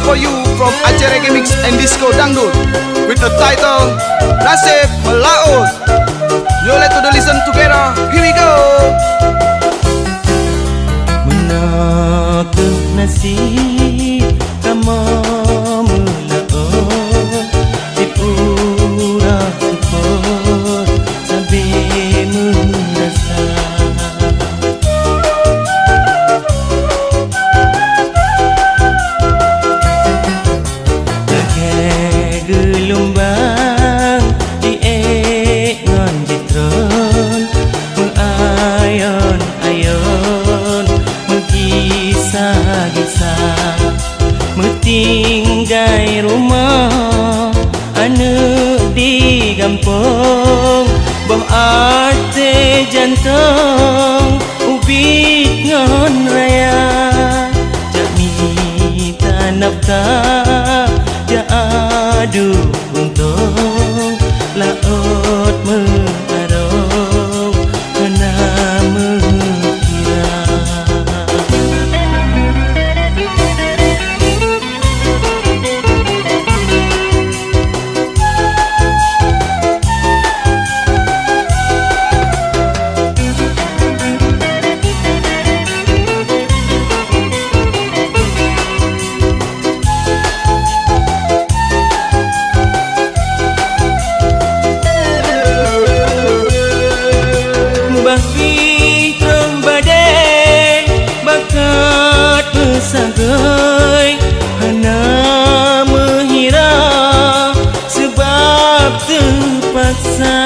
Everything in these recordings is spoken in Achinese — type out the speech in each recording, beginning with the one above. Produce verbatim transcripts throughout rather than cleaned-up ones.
for you from Aceh Reggae Mix and Disco Dangdut with the title Nasib Meulaôt. Yo, let us listen together. Here we go. Meunoe kheueh nasib kamoe meulaôt, di uroe seupôt sabe meurasa. Lagèe geulumbang jiék ngon jitreun, meuayon-ayon, meugisa-gisa, meutinggai rumoh aneuk di gampông, boh até jantông ubit ngon raya. Jak mita nafkah, jak adu untông, laôt meuarông hana meukira. Bah pih troh badée, bakat meusagai, hana meuhira, seubab teupaksa.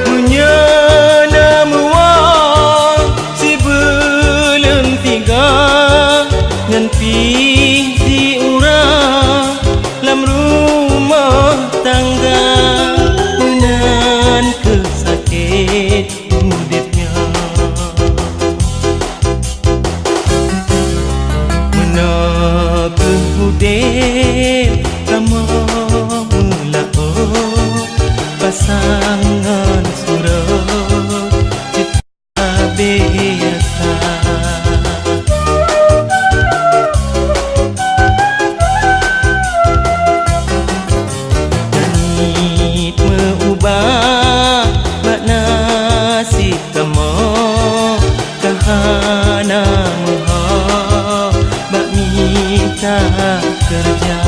Meunyoe na meuwoe sibeuleueng tiga, nyan pih siuroe lam rumoh tangga, meunan kheueh sakét udeb nyoe. Meunoe kheueh udeb kamoe meulaôt, pasang ngon surot cit ka biasa. Langét meu-ubah bak naseb kamoe, ka hana meuho bak mita keureuja.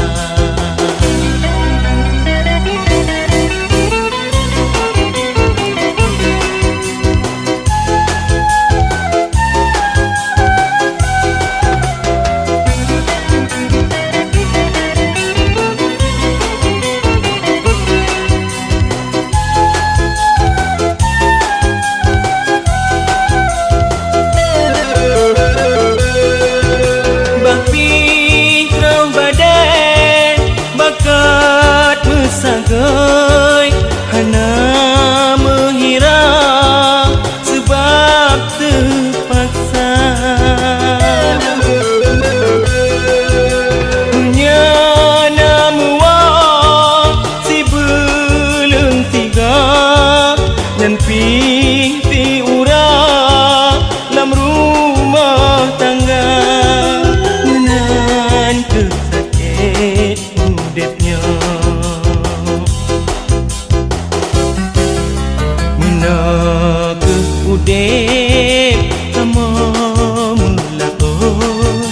Bah pih troh badée, bakat meusagai, hana meuhira, seubab teupaksa. Meunyoe na meuwoe sibeuleueng tiga, nyan pih siuroe lam rumoh tangga, meunan kheueh sakét udeb nyoe. Meunoe kheueh udeb kamoe meulaôt,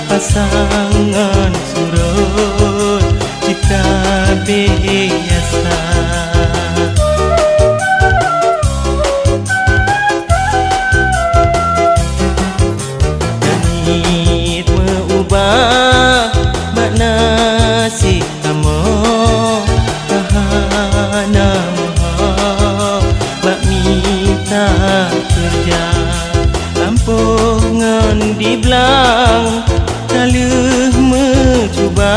pasang ngon surot cit ka biasa. Langét meu-ubah bak naseb kamoe, ka hana meuho bak mita keureuja. Lampôh ngon di blang ka lheueh meucuba,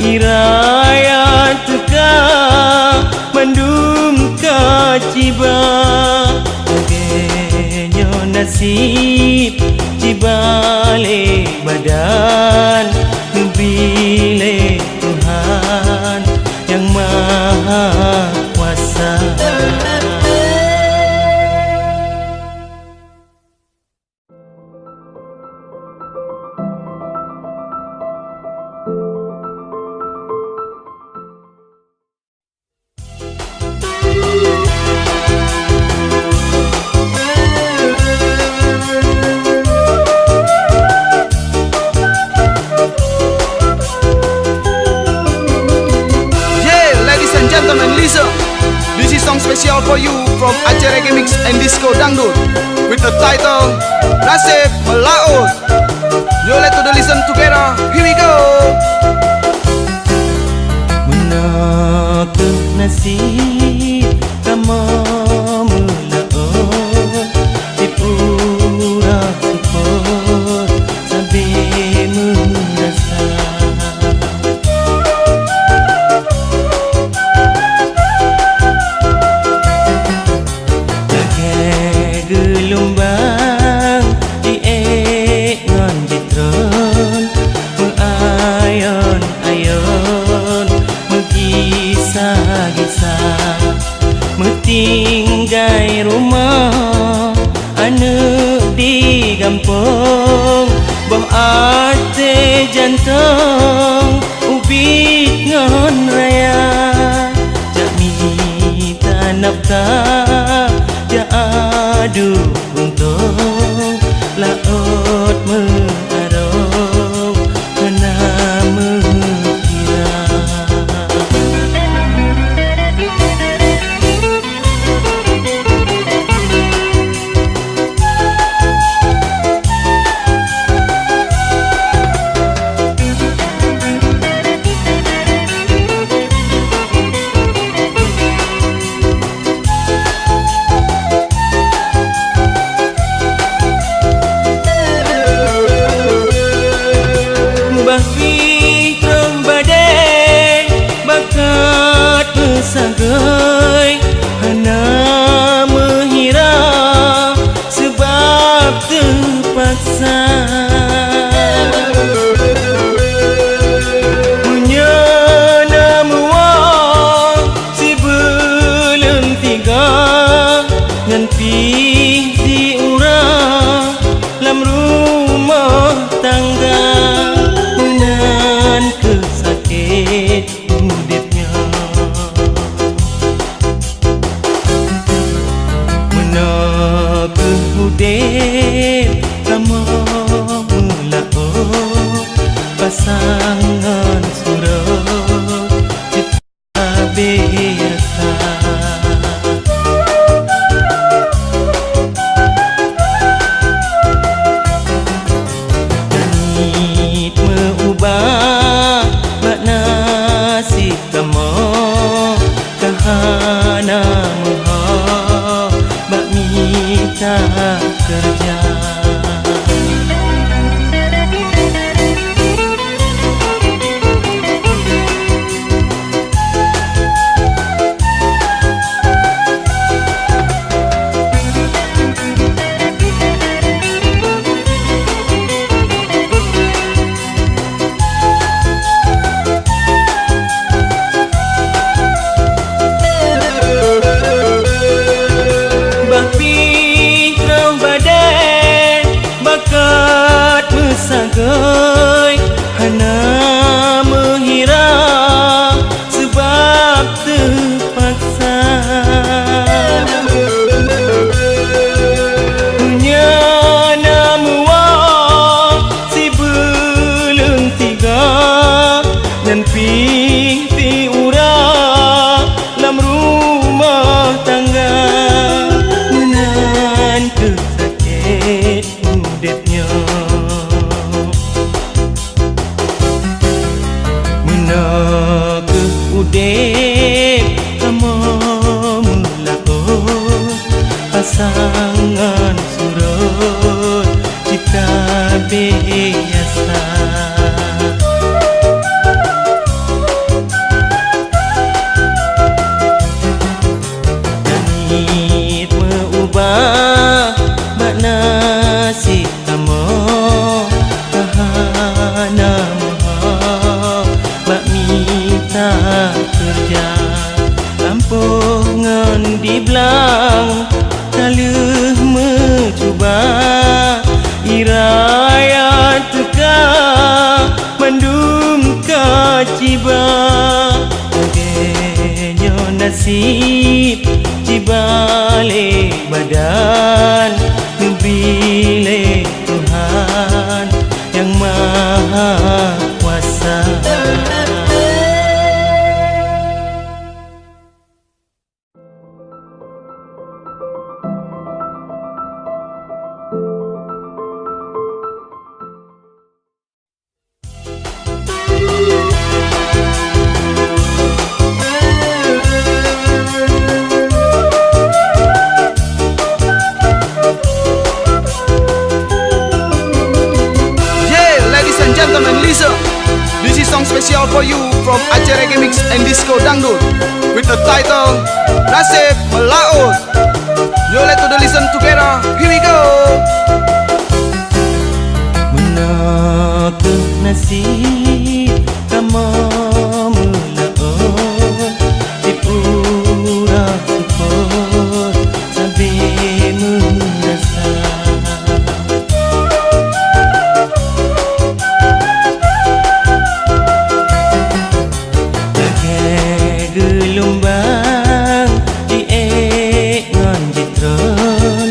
i raya teuka mandum ka ciba. Lagée nyoe naseb ciba lé badan, neubi lé Tuhan Nyang Mahakuasa. with the title Nasib Meulaôt. Yo, let's do the listen together. Here we go. Meunoe kheueh nasib kamoe meulaôt, tieb uroe seupôt sabe meurasa. Lagèe geulumbang jiék ngon jitreun, meuayon-ayon, meugisa-gisa. Meutinggai rumoh aneuk di gampông, boh até jantông ubit ngon raya. Jak mita nafkah, jak adu untông, laôt meu arông hana meukira. Bah pih troh badée bakat meusagai, hana meuhira seubab teupaksa. Meunyoe na meuwoe sibeuleueng tiga, nyan pih siura lam rumoh tangga. Meunan kheueh sakét udeb nyoe. Meunoe kheueh udeb kamoe meulaôt, pasang ngon surot. Habéh rasa. Langét meu-ubah bak naseb kamoe, ka hana meuho bak mita keureuja. Bah pih troh badée bakat meusagai, hana meuhira seubab teupaksa. Meunyoe na meuwoe sibeuleueng tiga, nyan pih siura lam rumoh tangga. Meunan kheueh sakét udeb nyoe. Meunoe kheueh udeb kamoe meulaôt, pasang ngon surot cit ka biasa. Langét meu-ubah bak naseb kamoe, ka hana meuho bak mita keureuja. Lampôh ngon di blang ka lheueh meucuba, i raya teuka mandum ka ciba. Lagée nyoe naseb ciba lé badan, neubri lé Tuhan Nyang Mahakuasa. for you from Aceh Reggae Mix and Disco Dangdut with the title Nasib Meulaôt. Yo, let's to the listen together. Here we go. Meunoe kheueh nasib kamoe meulaôt, di uroe seupôt sabe meurasa. Lagèe geulumbang jiék ngon jitreun,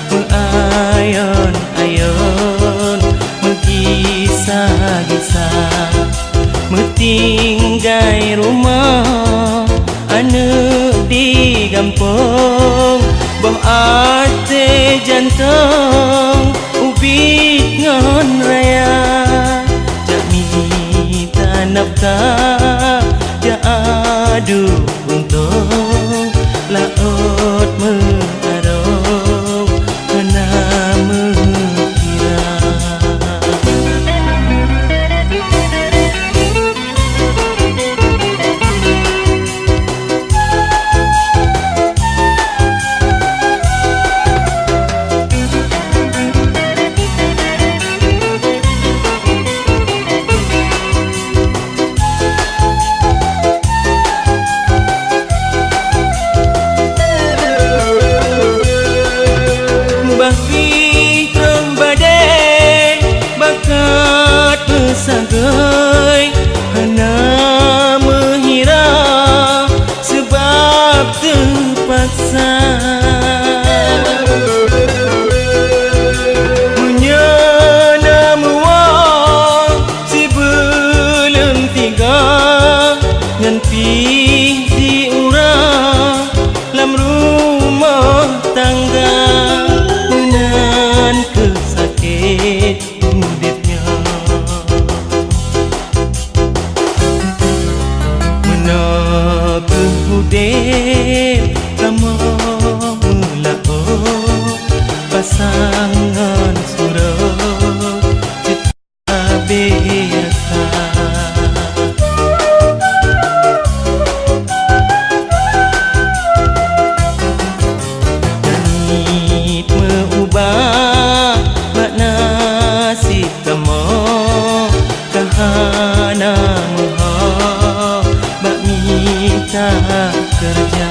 meuayon-ayon, meugisa-gisa, meutinggai rumoh aneuk di gampông, boh até jantông ubit ngon raya. Jak mita nafkah, jak adu untông, laôt meuarông hana meukira. Bah pih troh badée, bakat meusagai, hana meuhira, seubab teupaksa. Meunyoe na meuwoe sibeuleueng tiga, nyan pih siuroe lam rumoh tangga, meunan kheueh sakét udeb nyoe. Meunoe kheueh udeb kamoe meulaôt, pasang ngon surot cit ka biasa. Langét meu-ubah bak naseb kamoe, ka hana meuho bak mita keureuja.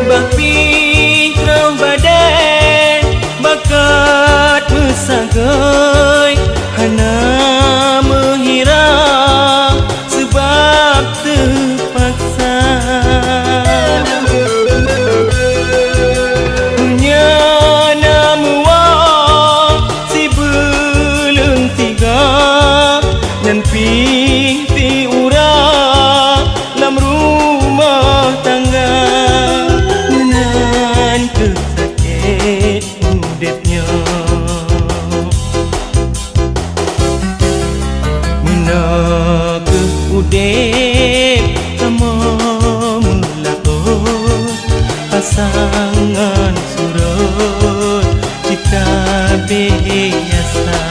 Bah pih troh badée, bakat meusagai, hana meuhira, seubab teupaksa. Meunyoe na meuwoe sibeuleueng tiga, nyan pih siuroe lam rumoh tangga, meunan kheueh sakét udeb nyoe. Meunoe kheueh udeb kamoe meulaôt, pasang ngon surot cit ka biasa.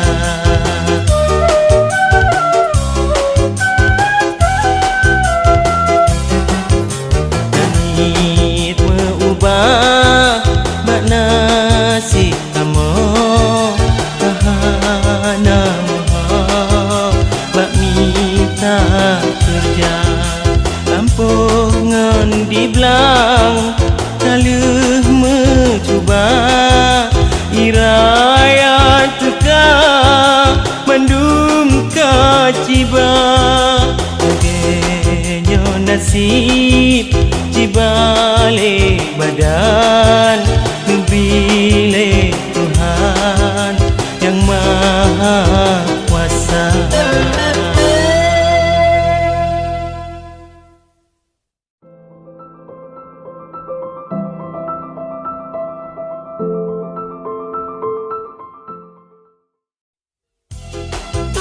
Langét meu-ubah bak naseb kamoe, ka hana meuho bak mita keureuja. Lampôh ngon diblah